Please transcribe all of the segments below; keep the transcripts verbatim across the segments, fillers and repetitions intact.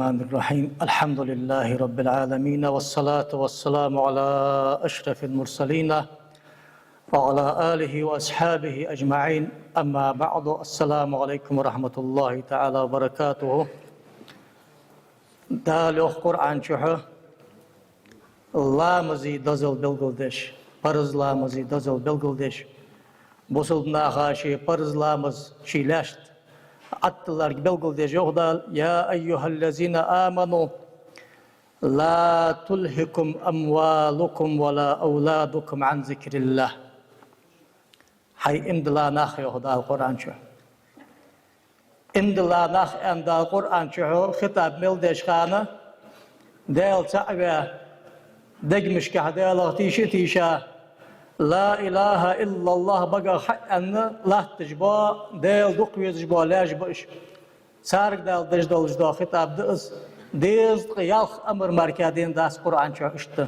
الرحمن الرحيم. الحمد لله رب العالمين، والصلاة والسلام على أشرف المرسلين وعلى آله وأصحابه أجمعين. أما بعد، السلام عليكم ورحمة الله تعالى وبركاته. Дала йоах Къуръан чу: ламаза дозал белгалдеш, парз ламаза дозал белгалдеш, бусалба наха ший парз ламаз ший лаьшта Ӏотталарг белгалдеш йоах Дала: يا أيها الذين آمنوا لا تلهكم أموالكم ولا أولادكم عن ذكر الله. Хьай иман дилла нах, йоах Дала Къуръан чу. Иман дилла нах аьнна Дала Къуръан чу хитаб мел деш хана, Даьла цаӀ ве, дегашкахь Далах тийша а тийша, لا إله إلا الله багах хьа а аьнна латташ бола, Даьла дукха везаш бола лаьш ба уж. Царга Дала деш долаш дола хитаб да из. Дезткъа ялх амар мара кхы денна дац Къуръан чу иштта.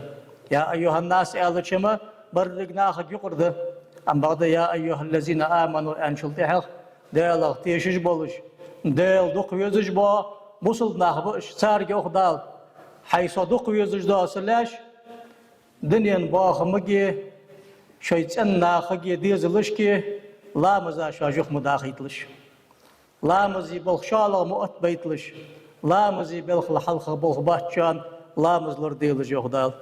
يا أيها الناس аьлча-м берригача нахага юкъера да. Амма бакъда يا أيها الذين آمنوا аьнначул тӀехьагӀа, Далах тешаш болаш, Даьла дукха везаш бола бусалба нах ба уж, царга йоах Дала: хьай со дукха везаш дола са лаьш, дунен бахамага, шоай цӀен нахага, дезалашка ламаза шоаш юха ма дахийталаш. Ламаза болх шоллагӀа ма оттабайталаш, ламаза белхал хьалха болх бац шоана, ламаз лораделаш, йоах Дала.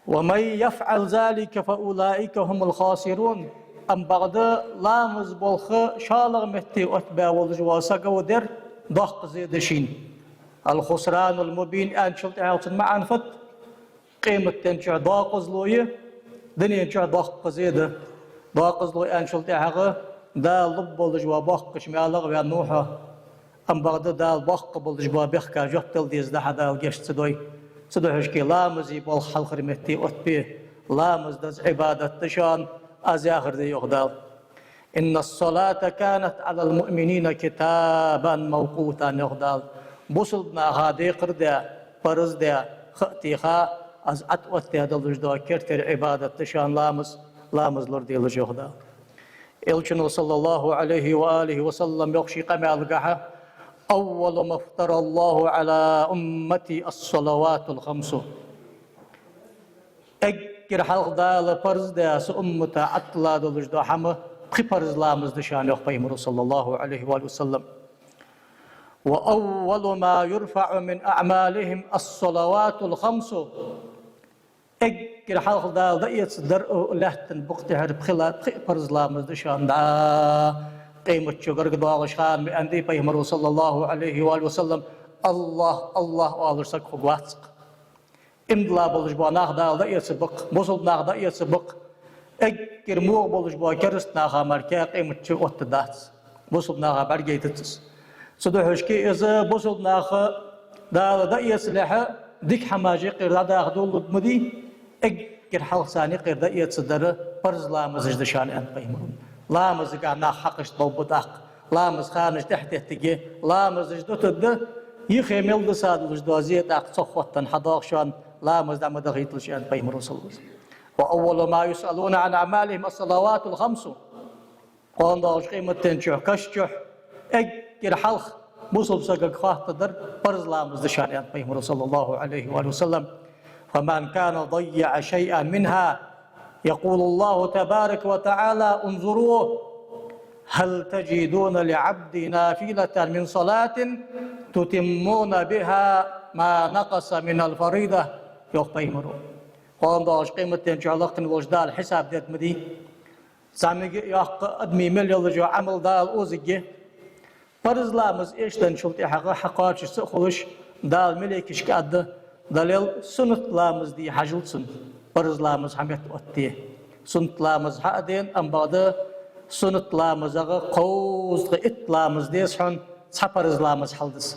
ومن يفعل ذلك فأولئك هم الخاسرون. Амма бакъда ламаза болх шоллагӀа метте оттабаь волаш вола саг ва дер, доккха зе да шийна. الخسران المبين аьнначул тӀехьагӀа цун маӀан фуд? Къематден чухь докъазло я, дунен чухь доккха зе да. Докъазло аьнначул тӀехьагӀа Дала лургболаш бола боккхача маьлагӀа ваьннав хьо. Амма бакъда Дала боккха болаш бола бехка жоп дала деза да хьа, Дала гешт ца дой. Цудухьа шоай ламаза болх хьалхара метте оттабе, ламаз деза Ӏибадат да шоана, аз яхар да, йоах Дала. إن الصلاة كانت على المؤمنين كتابا موقوتا, йоах Дала. Бусалба наха декхар даь, парз даь, ха а теха, аз Ӏооттадаь долаш дола керттера Ӏибадат да шоана ламаз, ламаз лораделаш, йоах Дала. Элчано, صلى الله عليه وآله وسلم, йоах ший къамаьлагахьа: أول ما افترض الله على أمتي الصلوات الخمس. Эггара хьалха Дала парз даь са уммата Ӏоттала долаш дола хӀама пхи парз ламаз да шоана, йоах Пайхамаро, صلى الله عليه وآله وسلم. وأول ما يرفع من أعمالهم الصلوات الخمس. Эггара хьалха Дала дӀаэцаргдар лаьттан букъа тӀехьара пхи ла-, пхи парз ламаз да шоана дӀа. Къематчо гарга доагӀаш хана ма аьннадий Пайхамаро, صلى الله عليه وآله وسلم: АллахӀ, АллахӀ оалаш саг хургвац-кх. Иман дилла болаш бола нах Дала дӀаэцаргба-кх, бусалба нах дӀаэцаргба-кх. Эггара муха болаш бола кераста наха мара кхы къематчо оттаргдац. Бусалба наха бӀаргагойтац из. Цудухьа шоашка из бусалба нах Дала дӀаэцалехьа дика хӀамаш юкъера дӀадаха доладаь ма дий, эггара хьалха царна юкъера дӀаэцаргдар парз ламазаш да шоана, аьннад Пайхамаро. Ламазагахьа нах хьакхашта болх бу тӀаккха. Ламаза ханаш тӀехьатеттаргья, ламазаш дутаргда, юхе мел дисса долаш дола зе тӀаккха цох хоттаденна хьадоагӀа шоана, ламаз дӀа ма дахийталаш, аьннад Пайхамаро, صلى الله عليه وسلم. وأول ما يسألون عن أعمالهم الصلوات الخمس. КхоанадоагӀача къематден чухь, каша чухь, эггара хьалха бусалба сагага хоаттаргдар парз ламаз да шоана, аьннад Пайхамаро, صلى الله عليه وآله وسلم. فمن كان ضيع شيئا منها يقول الله تبارك وتعالى: انظروا هل تجدون لعبدي نافلة من صلاة تتمون بها ما نقص من الفريضة. Йоах Пайхамаро. КхоанадоагӀача къематден чухь лакхе волча Дала хьисаб дергда ма дий. ЗӀамига а, йоккха а адамий мел йолаш йола Ӏамал Дала озаргья. Парз ламаз эшаденначул тӀехьагӀа хьакхоачаш ца а хулаш, Дала малейкашка аргда: Далел, суннат ламаз де хьажал цунна, парз ламаз хьаметтаоттаде. Суннат ламаз хьа а дена, амма бакъда суннат ламазах кховзткъа итт ламаз деза хьона цхьа парз ламаз хьалдиза.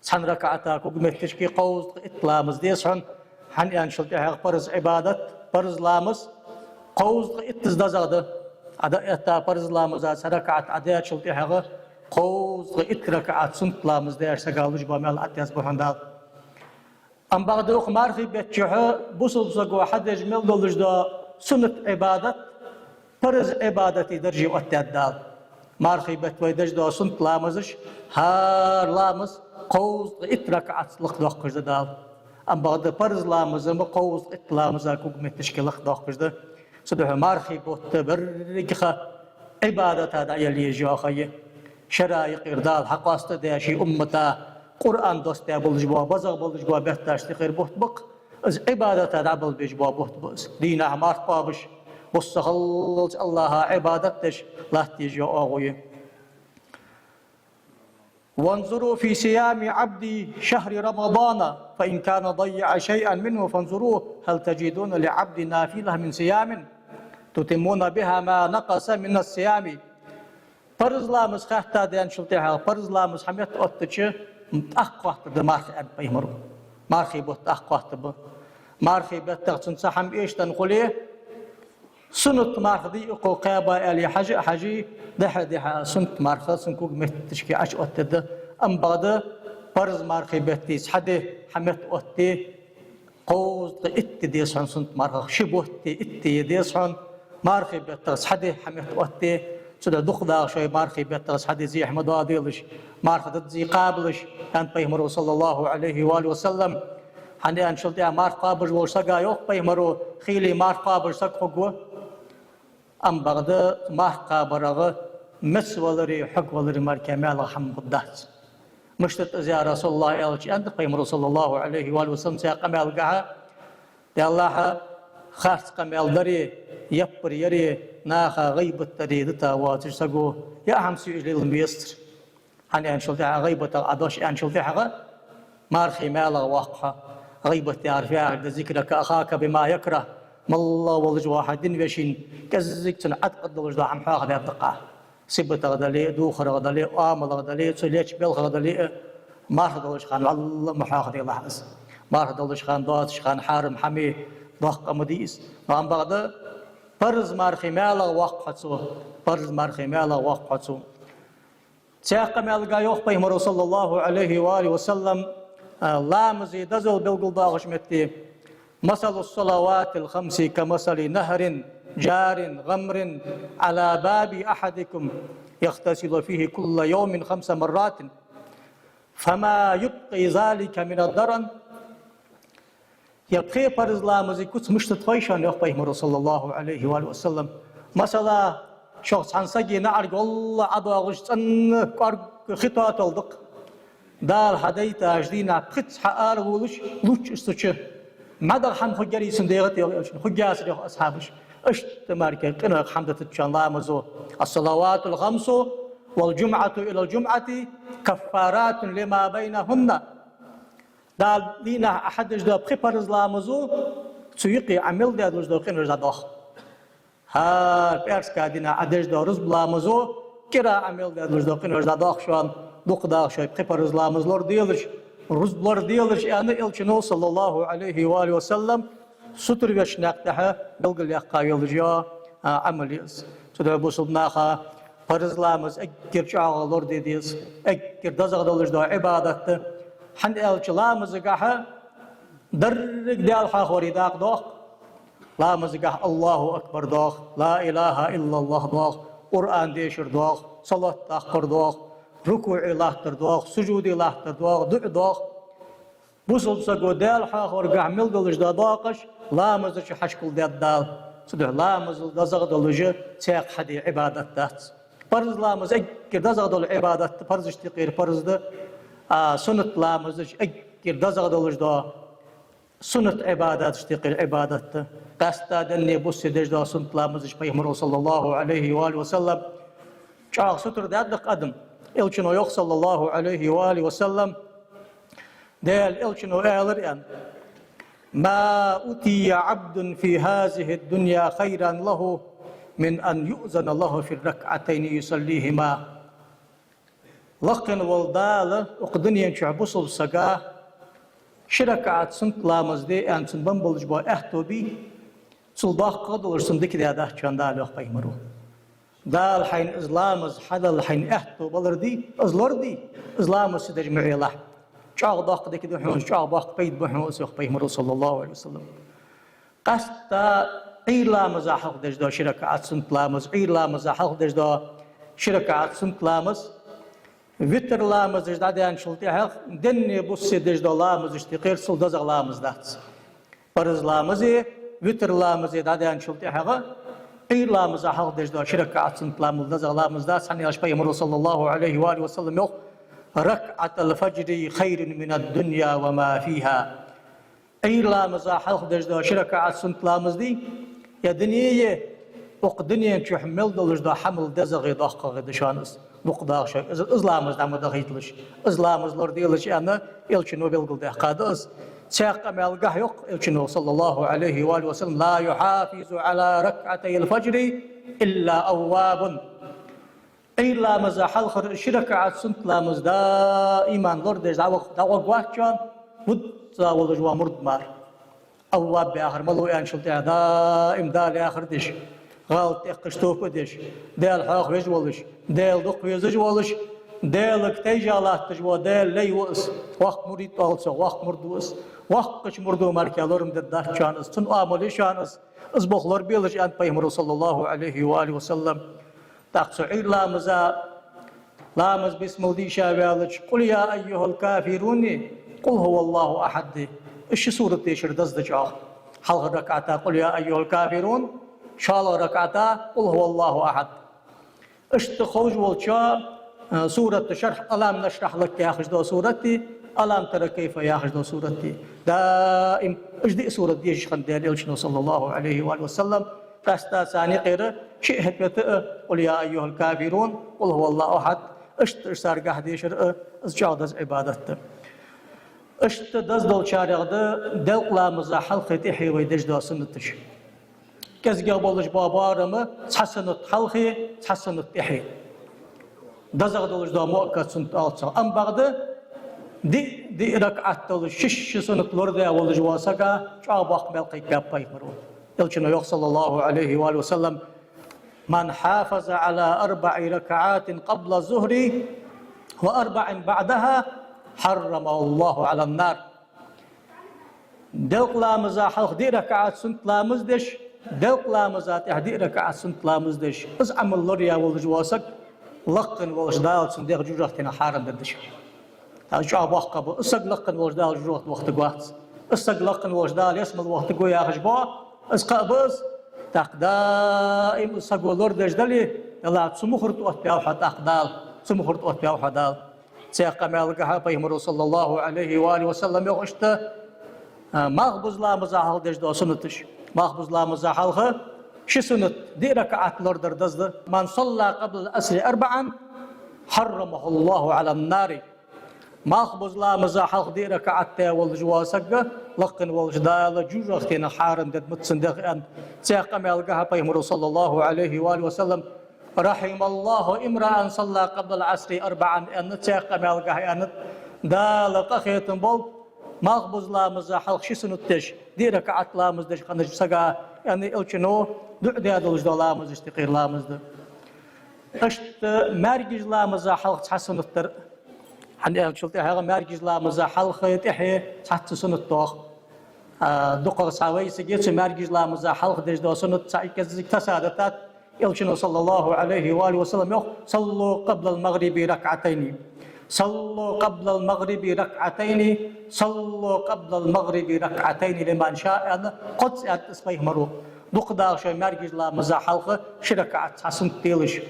Цхьан ракаӀата кугметташка кховзткъа итт ламаз деза хьона, хӀана аьнначул тӀехьагӀа парз Ӏибадат, парз ламаз кховзткъа иттаза дезагӀа да. Ӏа дӀаэтта парз ламаза цхьа ракаӀат Ӏа даьчул тӀехьагӀа кховзткъа итт ракаӀат суннат ламаз даьча сага луш бола маьл Ӏоттадаьд хьона Дала. Амма бакъда укх мархий бетта чухь бусалба саго хьадеш мел долаш дола суннат Ӏибадат парз Ӏибадата дарже оттадаьд Дала. Мархий бетта вай деш дола суннат ламазаш, хӀара ламаз кховзткъеи итт ракаӀат лакхдоаккхаш да Дала. Амма бакъда парз ламаз-м кховзткъеи итт ламаза когаметта тешке лакхдоаккхаш да. Цудухьа мархий бутт берригаш Ӏибадата дӀаяла езаш йола ха я. Шера юкъера Дала хьакъоастадаь ший уммата Къуръан доссадаь болаш бола, базагӀа болаш бола бетташта юкъера бутт ба-кх. Из Ӏибадата дӀабала безаш бола бутт ба из. Дийнахьа марха кхоабаш, гӀусса хиллалца АллахӀа Ӏибадат деш латта езаш йола оагӀув я. وانظروا في صيام عبدي شهر رمضان، فإن كان ضيع شيئا منه فانظروا هل تجدون لعبدي نافلة من صيام تتمون بها ما نقص من الصيام. Парз ламаз хаттар денначул тӀехьагӀа, парз ламаз хьаметтаоттача, тӀаккха хоаттаргда марха, аьннад пайхамаро. Мархий бутт тӀаккха хоаттаргба. Мархий беттах цунна цхьа хӀама эшаденна хуле, суннат марха дий укхо кхаба аьле хьажа а хьажий, дехьа-дехьа суннат марха цун когаметта тешке Ӏочуоттаргда. Амма бакъда парз мархий бетта цхьа ди хьаметтаотте, кховзткъеи итт ди деза хьона суннат мархах, ши бутт итт ди деза хьона, мархий беттах цхьа ди хьаметтаотте, цудухьа дукхагӀа шоай мархий беттах цхьа ди зехьа ма доаделаш, марха дадзий кхабалаш, аьннад пайхамаро, صلى الله عليه وآله وسلم. ХӀана аьлча, цул тӀехьагӀа марха кхоабаш волча сага йоах пайхамаро, хийла марха кхоабаш саг хургва. Амма бакъда марха кхабарах мецвалари хьогвалари мара маьлха хӀама хургдац. Мишта да из, я РасулаллахӀ, аьлча, аьннад пайхамаро, صلى الله عليه وآله وسلم, цу къамаьлагахьа: Даьллахьа, харц къамаьл дари, яппар яри, наха гӀийбат дари дита воацача саго яа хӀама соьжа лела ма везацар. ХӀана аьлча, цул тӀехьагӀа гӀийбатах Ӏодош аьнначул тӀехьагӀа мархий маьлах воаккх хьо. ГӀийбат яхар фу яхилга да: ذكرك أخاك بما يكره. МоллагӀа волаш вола хьа дина вешийна кӀеззига цунна Ӏаткъа долаш дола хӀама хьоахадаьд-кх. Сибатах дале а, дувхарах дале а, оамалах дале а, цо леча балхах дале а, марха долаш хана вӀалла ма хьоахаделахь из. Марха долаш хана, доацаш хана хьарам хӀамеи доккха ма дий из. Но амма бакъда парз мархий маьлах воаккх хьо цо, парз мархий маьлах воаккх хьо цо. Цхьаькха къамаьлага йоах пайхамаро, صلى الله عليه وآله وسلم, а, ламаза дозал белгалдоахача метте: مثل الصلوات الخمس كمثل نهر جار غمر على باب أحدكم يغتسل فيه كل يوم خمس مرات فما يبقي ذلك من الدرن. Ер пхе парз ламаза куц мишта да хой шоана, йоах пайхамаро, صلى الله عليه وآله وسلم. Масала, шух цхьан сага наӀарга гӀолла ӀодоагӀаш цӀена кӀоарга хи тоатал да-кх. Дала хьадайташ дийнахьа пхезза хьаара волаш лувц из цу чу. МӀаьдагӀа хӀама хургьярий цунна дегӀа тӀа, йоах Элчано. Хургьяцар, йоах асхьабаша. Иштта мара къинойх хӀама дитад шоана ламазо. الصلوات الخمس والجمعة إلى الجمعة كفارات لما بينهن. Дала дийнахьа Ӏа хьадеш дола пхи парз ламазо цу юкъе Ӏа мел даь долаш дола къинош дӀадоах. ХӀара пӀаьраска дийнахьа Ӏа деш дола рузба ламазо кӀира Ӏа мел даь долаш дола къинош дӀадоах шоана. ДукхагӀа шоай пхи парз ламаз лораделаш, рузба лораделаш, аьнна Элчано, صلى الله عليه وآله وسلم, сутара веш наькъа тӀа белгалъяьккха йолаш йола, а, Ӏамал я из. Цудухьа, бусалба нах, парз ламаз эггара чӀоагӀа лораде деза, эггара дезагӀа долаш дола Ӏибадат да. ХӀана аьлча, ламазагахьа деррига Даьла хьоахавара дакъа доагӀа. Ламазагахьа الله أكبر доагӀа, لا إله إلا الله доагӀа, Къуръан дешар доагӀа, салот даккхар доагӀа, рукуӀе латтар доагӀа, сужуде латтар доагӀа, дуӀа доагӀа. Бусалба саго Даьла хьоахаваргахьа мел долаш дола дакъаш ламаза чу хьашкхулдаьд Дала. Цудухьа ламазал дезагӀа долаш цхьаькха хьаде Ӏибадат дац. Парз ламаз эггара дезагӀа дола Ӏибадат да, парзашта юкъера парз да, а суннат ламазаш эггара дезагӀа долаш дола суннат Ӏибадаташта юкъера Ӏибадат да. Къаьстта денне, буссе деш дола суннат ламазаш пайхамаро, صلى الله عليه وآله وسلم, чӀоагӀа сутара даьд-кх адам. Элчано йоах, صلى الله عليه وآله وسلم, Даьла Элчано аьлар, аьнна: ما أوتي عبد في هذه الدنيا خيرا له من أن يؤذن له في ركعتين يصليهما. Лакхе вола Дала укх дунен чу бусалба сага ши ракаӀат суннат ламаз де аьнна цунна бан болаш бола аьттув бий, цул доккхагӀа долаш цунна дика даь дац шоана Дала, йоах пайхамаро. Дала хьайна из ламаз хьадала хьайна аьттув балар дий, из лораде, из ламаз ца деш ма Ӏелахь. ЧӀоагӀа доккха дика да хьона из, чӀоагӀа боккха пайда ба хьона из, йоах пайхамаро, صلى الله عليه وسلم. Къаьстта Ӏуйра ламаза хьалха деш дола ши ракаӀат суннат ламаз, Ӏуйра ламаза хьалха деш дола ши ракаӀат суннат ламаз, Витр ламазаш дӀадаьнначул тӀехьагӀа денна, буссе деш дола ламазашта юкъера цул дезагӀа ламаз дац. Парз ламази витр ламази дӀадаьнначул тӀехьагӀа Ӏуйра ламаза хьалха деш дола ши ракаӀат суннат ламаз дезагӀа ламаз дац, хӀана аьлча Пайхамаро, صلى الله عليه وآله وسلم, йоах: «ركعتا الفجر خير من الدنيا وما فيها». Ӏуйра ламаза хьалха деш дола ши ракаӀат суннат ламаз дий, ер дуне а, укх дунен чу мел долаш дола хӀама а дезагӀеи доккхагӀеи да шоана из. Дукха даха шоай, из, из ламаз дӀа ма дахийталаш, из ламаз лораделаш, аьнна, Элчано белгалдаьккха да из. Цхьаькха къамаьлагахьа йоах Элчано, صلى الله عليه وآله وسلم: «لا يحافظ على ركعتي الفجر إلا أواب». Ӏуйра ламаза хьалхара ши ракаӀат суннат ламаз даим лорадеш дӀагӀо-, дӀагӀоргвац шоана бузза волаш вола мурд мара. Авваб яхар малув аьнначул тӀехьагӀа, даим Дала яхар деш, гӀалат тӀехкаш тоба деш, Даьла хьоахавеш волаш, Даьла дукха везаш волаш, Даьлага тайжа латташ вола Даьла лай ва из, воккха мурид оал цох, воккха мурд ва из, воккхача мурдо мара лорам дергдац шоана из, цун оамал я шоана из, из болх лорабелаш, аьннад Пайхамаро, صلى الله عليه وآله وسلم. ТӀаккха цу Ӏуйра ламаза, ламаз бисмал дийша ваьлча, «قل يا أيها الكافرون», «قل هو الله أحد». Уж ши сурат дешар деза да чӀоагӀа. Хьалхарча ракаӀата «قل يا أيها الكافرون», шоллагӀча ракаӀата «قل هو الله أحد». Иштта ховш волчо, э, сурат шархь, «ألم نشرح لك» яхаш дола сурати, «ألم تر كيف» яхаш дола сурати. Даим уж диъ сурат дешаш хиннад Даьла Элчано, صلى الله عليه وآله وسلم. Къаьстта царна юкъера шиъ хӀета вета а, «قل يا أيها الكافرون», «قل هو الله أحد», иштта уж царгахьа дешар а, из чӀоагӀа деза Ӏибадат да. Иштта деза долчарех да делкъа ламаза хьалхеи тӀехьеи вай деш дола суннаташ. КӀезигагӀа болаш бола барам цхьа суннат хьалхеи, цхьа суннат тӀехьеи. ДезагӀа долаш дола муаккад суннат оал цох. Амма бакъда диъ, диъ ракаӀат долаш, шишша суннат лорадаь волаш вола сага чӀоагӀа боккха маьл кхайкаб Пайхамаро. Элчано йоах, صلى الله عليه وآله وسلم: «من حافظ على أربع ركعات قبل الظهر وأربع بعدها حرمه الله على النار». Делкъа ламаза хьалха диъ ракаӀат суннат ламаз деш, делкъа ламаза тӀехьа диъ ракаӀат суннат ламаз деш, из Ӏамал лораяь волаш вола саг, лакхе волча Дала цун дегӀ жожагӀатенах хьарам дергда шийна. ХӀанз чӀоагӀа боккха ба, из саг лакхе волча Дала жожагӀате вахийтаргвац. Из саг лакхе волча Дала ялсмале вахийтаргва яхаш ба, из кхаъ ба из. ТӀаккха даим из саго лорадеш дале, Дала цу мухӀар тӀа оттаваьв хьо тӀаккха Дала, цу мухӀар тӀа оттаваьв хьо Дала. Цхьаькха къамаьлагахьа Пайхамаро, صلى الله عليه وآله وسلم, йоах иштта, а, малхбуза ламаза хьалха деш дола суннаташ. Малхбуза ламаза хьалха ши суннат, диъ ракаӀат лорадар деза да. «من صلى قبل العصر أربعا حرمه الله على النار». Малхбуза ламаза хьалха диъ ракаӀат даь волаш вола саг, лакхе волча Дала жожагӀатенах хьарам дергда цун дегӀ, аьннад цхьаькха къамаьлагахьа Пайхамаро, صلى الله عليه وآله وسلم. «رحم الله امرأ صلى قبل العصر أربعا», аьнна, цхьаькха къамаьлагахьа аьннад: Дала къахетам болба малхбуза ламаза хьалха ши суннат деш, диъ ракаӀат ламаз деш хиннача сага, аьнна, Элчано дуӀа даь долаш дола ламазашта юкъера ламаз да. Иштта маьркӀажа ламаза хьалха цхьа суннат дар. ХӀана аьлча, цул тӀехьагӀа маьркӀажа ламаза хьалхеи тӀехьеи цхьацца суннат доагӀа. А, дукхагӀа цхьа вай сага цу маьркӀажа ламаза хьалха деш дола суннат цхьа кӀеззига тасса дитад. Элчано, صلى الله عليه وآله وسلم, йоах: «صلوا قبل المغرب ركعتين. صلوا قبل المغرب ركعتين. صلوا قبل المغرب ركعتين لمن شاء», аьнна, кхозза аьннад из Пайхамаро. Дукха даха шоай маьркӀажа ламаза хьалха ши ракаӀат цхьа суннат делаш.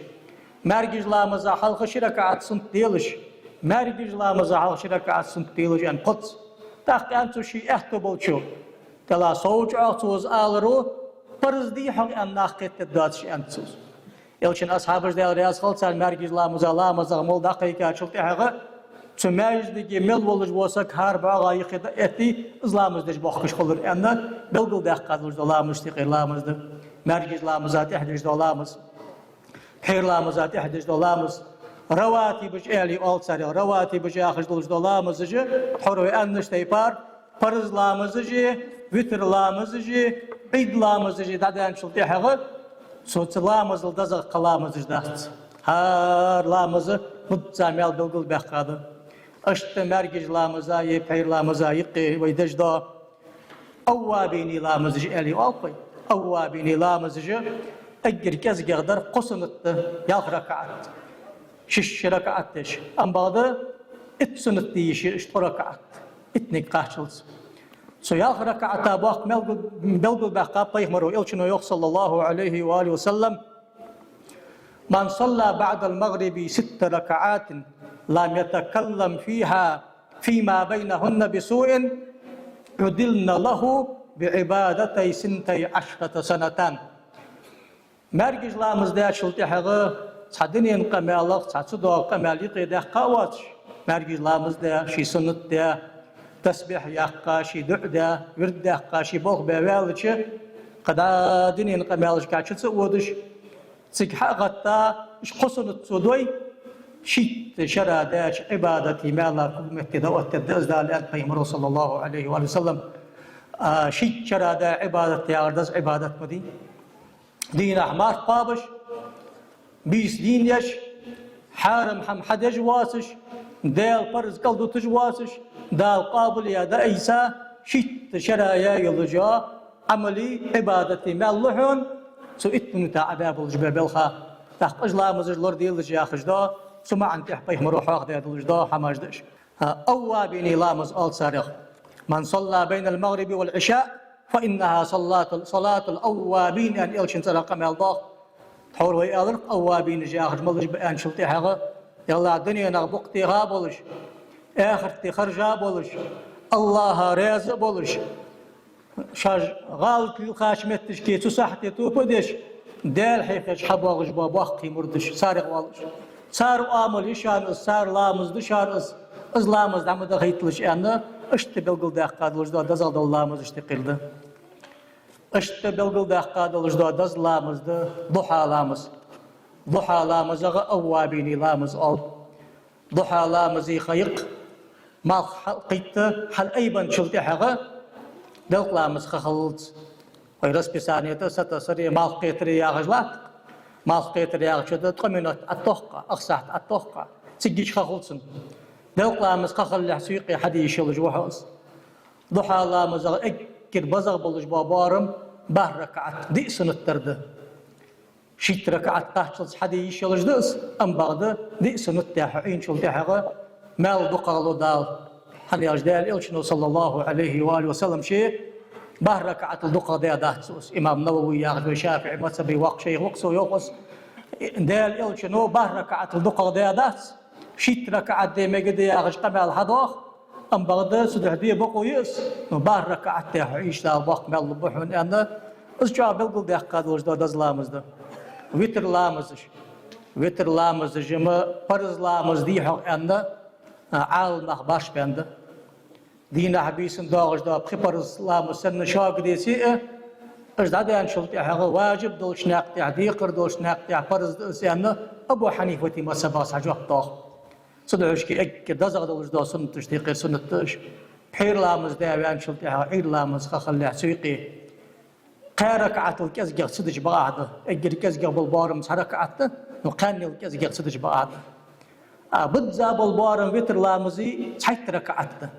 МаьркӀажа ламаза хьалха ши ракаӀат суннат делаш. МаьркӀажа ламаза хьалха ши ракаӀат суннат делаш, аьнна, кхозза. ТӀаккха аьннад цо ший аьттув болчо: «Далла, сов чӀоагӀа цо из аларо парз дий хьогӀ», аьнна, нах кхетадергдоацаш, аьннад цо из. Элчан асхьабаш, Даьла раьза хилва царна, маьркӀажа ламаза ламазах мел дӀакхайкачул тӀехьагӀа, цу маьждиге мел волаш вола саг хӀара бӀоагӀа юххе дӀа а этте, из ламаз деш бохкаш хулар, аьнна, белгалдаьккха долаш дола ламазашта юкъера ламаз да маьркӀажа ламаза тӀехьа деш дола ламаз. Пхьера ламаза тӀехьа деш дола ламаз. Раватибаш аьле оал царех. Раватибаш яхаш долаш дола ламазаш, тхьовра вай аьннача тайпара, парз ламазаши, витр ламазаши, Ӏуйра ламазаши дӀадаьнначул тӀехьагӀа цу, цу ламазал дезагӀа кхы ламазаш дац. ХӀара ламаза бузза маьл белгалбаьккха да. Иштта маьркӀажа ламазаи пхьера ламазаи юкъе вай деш дола аввабини ламазаш аьле оал-кх вай. Аввабини ламазаш эггара кӀезигагӀа дар кхо суннат да, ялх ракаӀат. Шишша ракаӀат деш. Амма бакъда итт суннат де йиш я, иштта ткъо ракаӀат. Иттаниг кхаччалца. Цу ялх ракаӀата боккха мел гу-, белгалбаьккхаб пайхамаро, элчано йоах, صلى الله عليه وآله وسلم: من صلى بعد المغرب ست ركعات لم يتكلم فيها فيما بينهن بسوء عدلن له بعبادتي ثنتي عشرة سنة. МаьркӀажа ламаз даьчул тӀехьагӀа цхьа дунен къамаьлах, цхьа цу доагӀа къамаьл юкъе даьккха а воацаш, маьркӀажа ламаз даь, ший суннат даь, тасбихь яьккха, ший дуӀа даь, вирд даьккха, ший болх баь ваьлча, кхы дӀа дунен къамаьлашка чу ца водаш, цига хьа а гӀатта, уж кхо суннат цо дой, шийтта шера даьча Ӏибадата маьла кулг метте дӀаоттадергда из, аьннад пайхамаро, صلى الله عليه وآله وسلم. А, шийтта шера даь Ӏибадат яхар да из, Ӏибадат ма дий. Дийнахьа марха кхобаш, бийса дийна еш, хьарам хӀама хьадеш воацаш, Даьла парз кӀалдуташ воацаш, Дала къоабал яь дӀаайса, шийтта шера яь йолаш йола Ӏамалий, Ӏибадатий маьл лу хьона, цу итт минута Ӏа баь болаш ба белха. ТӀаккха уж ламазаш лораделаш яхаш да, цу маӀан тӀа пайхамаро хьоахадаь долаш да хӀамаш да уж. А, аввабиний ламаз оал царех. من صلى بين المغرب والعشاء فإنها صلاة، صلاة الأوابين, аьнна, элчан цӀерагӀа къамаьл доагӀа. Тхьовра вай аьлар-кх, аввабинаш яхаш малаш ба аьнначул тӀехьагӀа, ялла, дуненах букъ теха а болаш, ахарта харжа а болаш, АллахӀа раьза а болаш, шоаш гӀалат лилхача метташка цу сахьте тоба а деш, Даьла хьехача хьабоагӀаш бола боккхий мурдаш, царех оал уж. Цар Ӏамал я шоана из, цар ламаз да шоана из, из ламаз дӀа ма дахийталаш, аьнна, иштта белгалдаьккха долаш дола дезагӀа дола ламазаш тӀехьа да. Иштта белгалдаьккха долаш дола деза ламаз да духьа ламаз. Духьа ламазага аввабиний ламаз оал. Духьа ламаза ха я-кх, малх хьалкхийтта, хьалайбенначул тӀехьагӀа делкъа ламаз ха хиллалца. Вай расписание тӀа сатасаре, малх кхетаре яхаш латт-кх. Малх кхетар яхача тӀа ткъо минот ӀотӀатохк, ах сахьат ӀотӀатохк. Цигга ха хул цун. Делкъа ламаз ха хилалехь цу юкъе хьаде йиш йолаш ва хьо из. Духьа ламазага эггара безагӀа болаш бола боарам бархӀ ракаӀат, диъ суннат дар да. Шийтта ракаӀат кхаччалца хьаде йиш йолаш да из, амма бакъда диъ суннат даь хьо Ӏийначул тӀехьагӀа маьл дукхагӀа лу Дала. ХӀана аьлча Даьла элчано, صلى الله عليه وآله وسلم, ше бархӀ ракаӀатал дукхагӀа даь дац из. Имам Навави яхаш вай ШафиӀий мазхӀаба воккха шайх ва-кх, цо йоах из, Даьла элчано бархӀ ракаӀатал дукхагӀа даь дац. Шийтта ракаӀат де мегаргда яхаш къамаьл хьадоагӀа, амма бакъда цу духьа де бокъо я из, но бархӀ ракаӀат даь хьо Ӏийча, Дала боккха маьл лу ба хьона, аьнна, из чӀоагӀа белгалдаьккха долаш дола деза ламаз да. Витр ламазаш. Витр ламазаш-м парз ламаз дий хьогӀ, аьнна, а, Ӏаламнаха башха баьнна да. Дийнахьа, бийсанна доагӀаш дола пхи парз ламаз санна шога деце а, уж дӀадаьнначул тӀехьагӀа важиб долча наькъа тӀа, декхар долча наькъа тӀа парз да из, аьнна, Абу Хьанифата мазхӀабах цхьа жоп доагӀа. Цудухьа эггара дезагӀа долаш дола суннаташ тӀехьа суннат да уж. Пхьера ламаз даь ваьнначул тӀехьагӀа Ӏуйра ламаз ха хилалехь цу юкъе кхаь ракаӀатал кӀезигагӀа ца дича бакъахьа да. Эггара кӀезигагӀа бола боарам цхьа ракаӀат да, но кхаьннел кӀезигагӀа ца дича бакъахьа да. А бизза бола боарам витр ламаза цхьайтта ракаӀат да.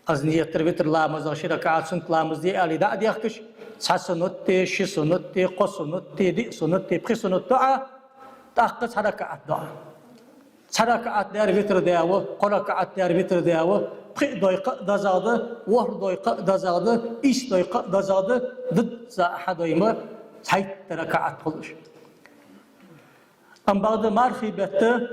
Аз нийят дир витр ламаза ши ракаӀат суннат ламаз де аьле дӀа а дехкаш, цхьа суннат де, ши суннат де, кхо суннат де, диъ суннат де, пхи суннат доӀа, тӀаккха цхьа ракаӀат доӀа. Цхьа ракаӀат даьр витр даь ва, кхо ракаӀат даьр витр даь ва, пхиъ дой кхы а дезагӀа да, ворхӀ дой кхы а дезагӀа да, ийс дой кхы а дезагӀа да, дизза а хьадой-м цхьайтта ракаӀат хул уж. Амма бакъда мархий бетта,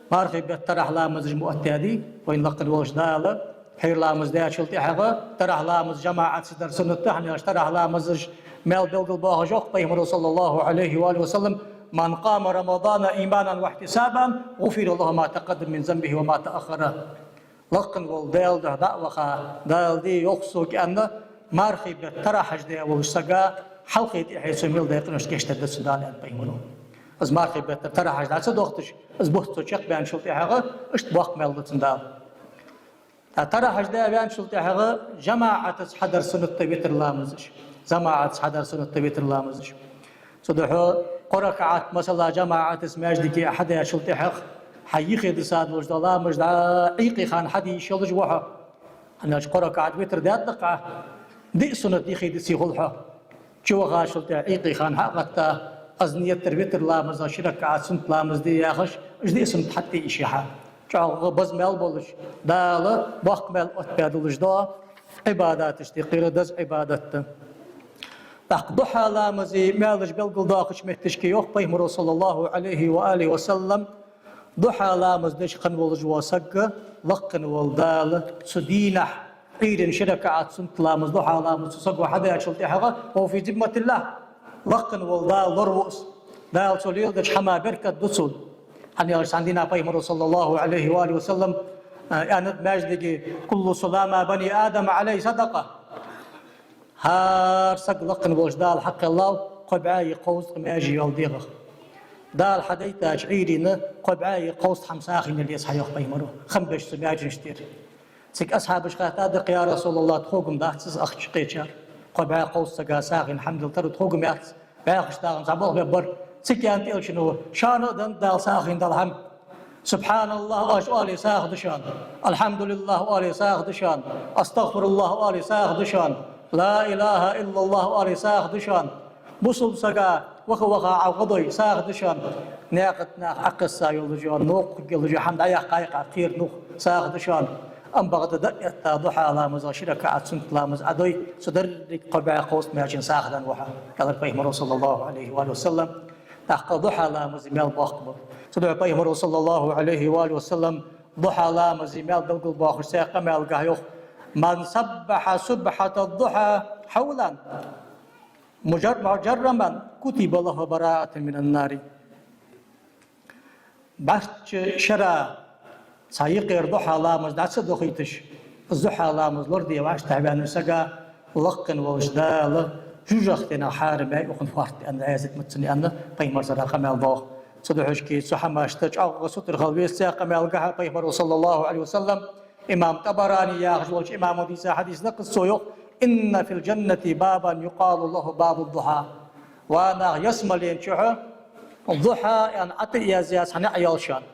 мархий бетта тарахь ламазаш ма оттадаьдий, вайна лакхе волча Дала, пхьера ламаз даьчул тӀехьагӀа тарахь ламаз жамаӀатаца дар суннат да, хӀана аьлча тарахь ламазаш маьл белгалбоахаш йоах пайхамаро, صلى الله عليه وآله وسلم: من قام رمضان إيمانا واحتسابا غفر له ما تقدم من ذنبه وما تأخر. Лакхе вола Даьла духьа дӀа а ваха, Дала де йоах сога, аьнна, мархий бетта тарахьаш даь волча сага хьалхе, тӀехье цо мел даь къиношта гешт дергда цунна Дала, аьннад пайхамаро. Из мархий бетта тарахьаш дӀа ца дохийташ, из бутт цо чакхбаьнначул тӀехьагӀа иштта боккха маьл лу цунна Дала. ТӀаккха тарахьаш даь ваьнначул тӀехьагӀа жамаӀатаца хьадар суннат да витр ламазаш. ЖамаӀатаца хьадар суннат да витр ламазаш. Цудухьа кхо ракаӀат, масала, жамаӀатаца маьждиге хьадаьчул тӀехьагӀа хьа юхе диса долаш дола ламаз дӀа Ӏуйкъе хана хьаде йиш йолаш ва хьо. ХӀана аьлча кхо ракаӀат витр даьд-кх Ӏа, диъ суннат юхе дице хул хьо. Чувахачул тӀехьагӀа Ӏуйкъе хана хьа а гӀатта, аз нийят дир витр ламаза ши ракаӀат суннат ламаз де яхаш, Уж диъ суннат хьатӀаийшача, чӀоагӀа база маьл болаш, Дала боккха маьл оттабаь долаш дола Ӏибадаташ тӀехьара деза Ӏибадат да. ТӀаккха духьа ламаза маьлаш белгалдоаккхача метташка йоах Пайхамаро, صلى الله عليه وآله وسلم, духьа ламаз деш хинна волаш вола саг, лакхвенна вола Дала цу дийнахьа Ӏуйрийна ши ракаӀат суннат ламаз, духьа ламаз цу саго хьадаьчул тӀехьагӀа, وهو في ذمة الله, лакхвенна вола Дала лораву из. Дала цо леладеча хӀаман беркат ду цунна. ХӀана аьлча цхьан дийнахьа Пайхамаро, صلى الله عليه وآله وسلم, а, аьннад маьждиге: «كل سلامى بني آدم عليه صدقة». ХӀара саг лакхвенна волча Дала хьакхеллав кхо бӀаьи кховзткъа маьже йола дегӀах. Дала хьадайтача Ӏуйрийна кхо бӀаьи кховзткъа хӀама сагӀийна леладу хьа, йоах Пайхамаро, хам беш цу маьженаш тӀера. Цига асхьабаша хаьттад: «Я РасулаллахӀ, тхога-м дац из ахча кхечар? Кхо бӀаь кховзткъа сага сагӀийна хӀама дилла тара тхога-м яц?» БӀаьхача дагӀан цхьа болх бе бар. Цига аьннад Элчано: «Шоана а деннад Дала сагӀийна дола хӀама. سبحان الله оале сагӀа да шоана, الحمد لله оале сагӀа да шоана, أستغفر الله оале сагӀа да шоана, لا إله إلا الله оале сагӀа да шоана. Бусалба сага ваха-ваха Ӏа гӀо дой, сагӀа да шоана. Наькъа тӀа наха Ӏокхесса йолаш йола, новкъа хургйолаш йола хӀама дӀаяккха йикъа кхера нух, сагӀа да шоана. Амма бакъда дӀаэтта духьа ламаза ши ракаӀат суннат ламаз Ӏа дой, цу деррига кхо бӀаь кховзткъа маьжен сагӀа денна ва хьо», — аьлар Пайхамаро, صلى الله عليه وآله وسلم. ТӀаккха духьа ламаза маьл боккха ба. Цудухьа Пайхамаро, صلى الله عليه وآله وسلم, духьа ламаза маьл белгалбоаккхаш цхьан къамаьлагахьа йоах: «من سبح سبحة الضحى حولا مجر-، مجرما كتب له براءة من النار». БӀарчча шера цхьа юкъера духьа ламаз дӀа ца дохийташ, из духьа ламаз лораде вӀаштӀехьаваьннача сага лакхвенна волча Дала жожагӀатенах хьарам яьй укхун фоарт, аьнна, Ӏазат маццани аьнна, Пайхамара цхьан къамаьл доагӀа. Цудухьа шки цу хӀамашта чӀоагӀа сутара хила веза цхьан къамаьлагахьа Пайхамаро, صلى الله عليه وسلم. Имам ТӀабарани яхаш волча имамо дийца хьадис да-кх из, цо йоах: «إن في الجنة بابا يقال له باب الضحى». Ва нах, ялсмален чухь духьа аьнна ӀотӀаязъяь цхьа наӀар йола шоана.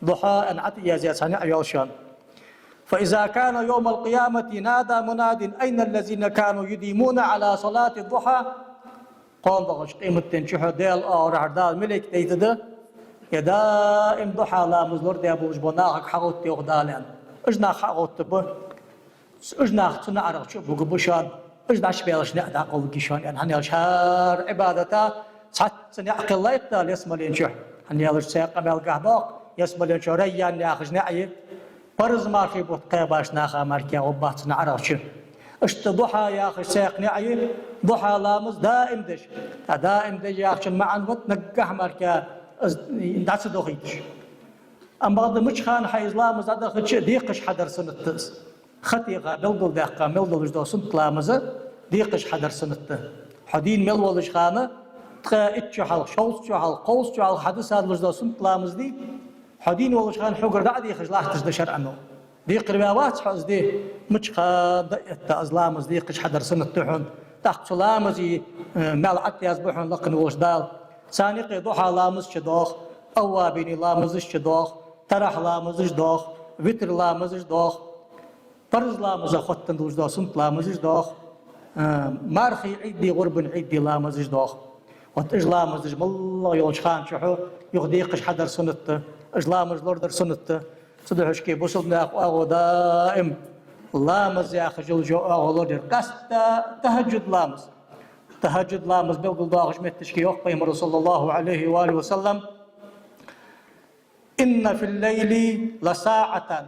Духьа аьнна ӀотӀаязъяь цхьа наӀар йола шоана. «فإذا كان يوم القيامة نادى مناد أين الذين كانوا يديمون على صلاة الضحى». Кхоана бахача къематден чухь Даьла оагӀорахьара Дала малейк дайтад: «Е даим духьа ламаз лорадаь болаш бола нахага хьагӀовтта, йоах Дала», — аьнна. Уж нах хьагӀовттаргба. Уж нах цу наӀарах чу а бугаргба шоана, уж дӀачубаьлча наӀар дӀакъовларгья шоана, аьнна. ХӀана аьлча хӀара Ӏибадата цхьацца наӀар кхеллай-кх Дала ялсмален чухь. ХӀана аьлча цхьан къамаьлагахьа доагӀа, ялсмален чухь Райян яхаш наӀар я, парз мархий бутт кхаьбача наха мара-кх гӀоргба цу наӀарах чу. Иштта духьа яхаш цхьаькха наӀар я, духьа ламаз даим деш. ТӀаккха даим деш яхачун маӀан ва-кх наггахьа мара-кх из дӀа ца дохийташ. Амма бакъда мича хана хьайна из ламаз дӀадахача а декхаш хьадар суннат да из. Ха теха белгалдаьккха мел долаш дола суннат ламаз декхаш хьадар суннат да. Хьо дийна мел волча хана, ткъаь итт шу хьалха, шовзткъа шу хьалха, кховзткъа шу хьалха хьадисса долаш дола суннат ламаз дий, хьо дийна волча хана хьогара дӀа а дехаш латташ да шарӀо. Декхарваь вац хьо из де, мича хана дӀаэтта из ламаз декхаш хьадар суннат да хьона. ТӀаккха цу ламаза, э, маьл ӀотӀаязбу хьона лакхвенна волча Дала. Царна юкъе духьа ламаз чудоагӀа, аввабина ламазаш чудоагӀа, тарахь ламазаш доагӀа, витр ламазаш доагӀа, парз ламаза хоттаденна долаш дола суннат ламазаш доагӀа, а, мархий Ӏийди, гӀурбан Ӏийди ламазаш доагӀа. Вот уж ламазаш моллагӀа йолча хана чухь юха декхаш хьадар суннат да, уж ламаз лорадар суннат да. Цудухьа шки бусалба наьха оагӀув даим ламаз яхаш йолча оагӀув лорадар. Къаьстта тахӀаджуд ламаз. ТахӀаджуд ламаз белгалдоахача метташка йоах Пайхамаро, صلى الله عليه وآله وسلم: «إن في الليل لساعة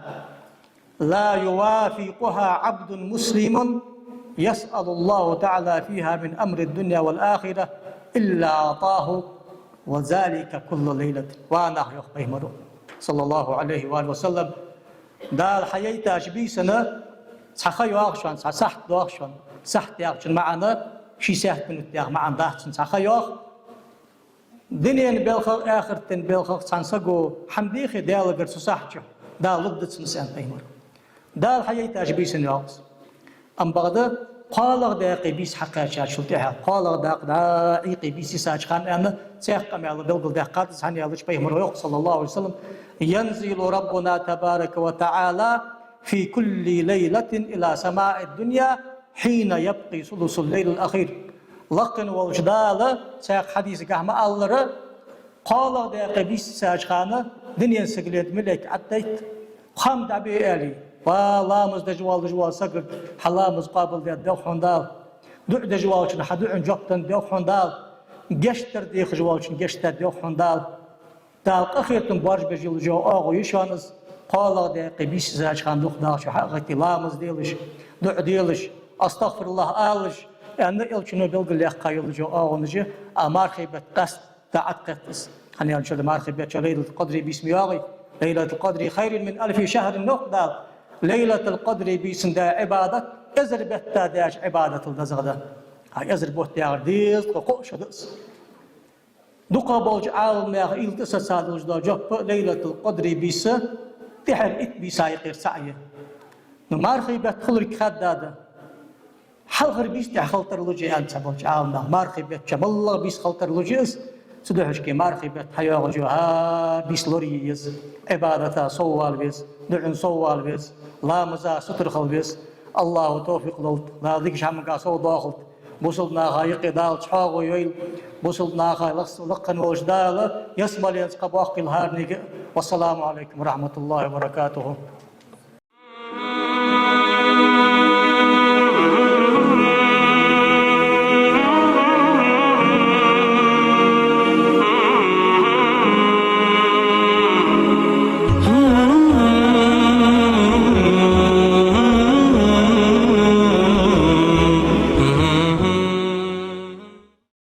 لا يوافقها عبد مسلم يسأل الله تعالى فيها من أمر الدنيا والآخرة إلا أعطاه وذلك كل ليلة». Ва нах, йоах Пайхамаро, صلى الله عليه وآله وسلم, Дала хьаяйтача бийсан цхьа ха йоагӀа шоана, цхьа сахьат доагӀа шоана. Сахьат яхачун маӀан ши сахьат минут яха маӀан дац цун, цхьа ха йоагӀа. Дунен балхах, ахартен балхах цхьан саго хӀама дийхе Даьлагара цу сахьат чухь, Дала лургда цунна из, аьннад Пайхамаро. Дала хьаяйтача бийсан йоагӀа из. Амма бакъда кхоалагӀа даькъе бийса хьакхаьчачул тӀехьагӀа, кхоалагӀа дакъа дӀа Ӏийкъе бийса йисача хана, аьнна, цхьаькха къамаьл белгалдаьккхад из, хӀана аьлча Пайхамаро йоах, صلى الله عليه وسلم: «ينزل ربنا تبارك وتعالى في كل ليلة إلى سماء الدنيا حين يبقي ثلث الليل الأخير». Лакхвенна волча Дала, цхьаькха хьадисагахьа ма аллара, КхоалагӀа даькъе бийсача хана дунен сигален тӀа малейк Ӏаддайт, хам дӀабе аьле: «Ва ламаз деш воаллаш вола саг, хьа ламаз къоабалдаьд, делх хьона Дала. ДуӀа деш волчун хьа дуӀан жоп деннад, делх хьона Дала. Гешт дар дехаш волчун гешт даьд, делх хьона Дала». Дала къахетам боаржабеш йола оагӀув я шоана из. КхоалагӀа даькъе бийсача хана дукха Дала шо хьагӀайтте ламаз делаш, дуӀа делаш, астагӀфируллахӀ алалаш, аьнна, Элчано белгалъяьккха йола оагӀонаш я. А мархий бетта къаьстта дӀакхет из. ХӀана аьлча, мархий бетта Лайлатул-Къадри бийса ма йоагӀий. «Лайлатул-Къадри хайрун мин алфи шахрин», йоах Дала. Лайлатул-Къадри бийсан даь Ӏибадат эзар бетта даьча Ӏибадатал дезагӀа да. А эзар бутт яхар дезткъа кхо шу да из. Дукхагӏа болча Ӏаламнаха илтӏа сацадалаш дола жоп: Лайлатул-Къадри бийса тӏехьара итт бийса юкъера цаӏ я. Ну, мархий бетта хуларг хаддада. Хьалхара бийса тӏехьа хила тарлуш я аьнна цхьаболча Ӏаламнаха. Мархий бетта чу малагӏа бийса хила тарлуш я из. Цудухьа-кх мархий бетта хьайоагӏаш йола хӏара бийса лорае еза. Ӏибадата соввала веза, дуӏан соввала веза, ламаза сутара хила веза. Аллахӏа товфикъ лолда, Дала дикача хӏаманга совдоахалда. Бусалба наха юкъе Дала чӏоагӏо йойла. Бусалба наха лакхе-, лакхе волча Дала ялсмаленца кхаъ боаккхийла хӏаранега. Вассаламу Ӏалайкум ва рахьматуллахӏи ва баракатухӏу.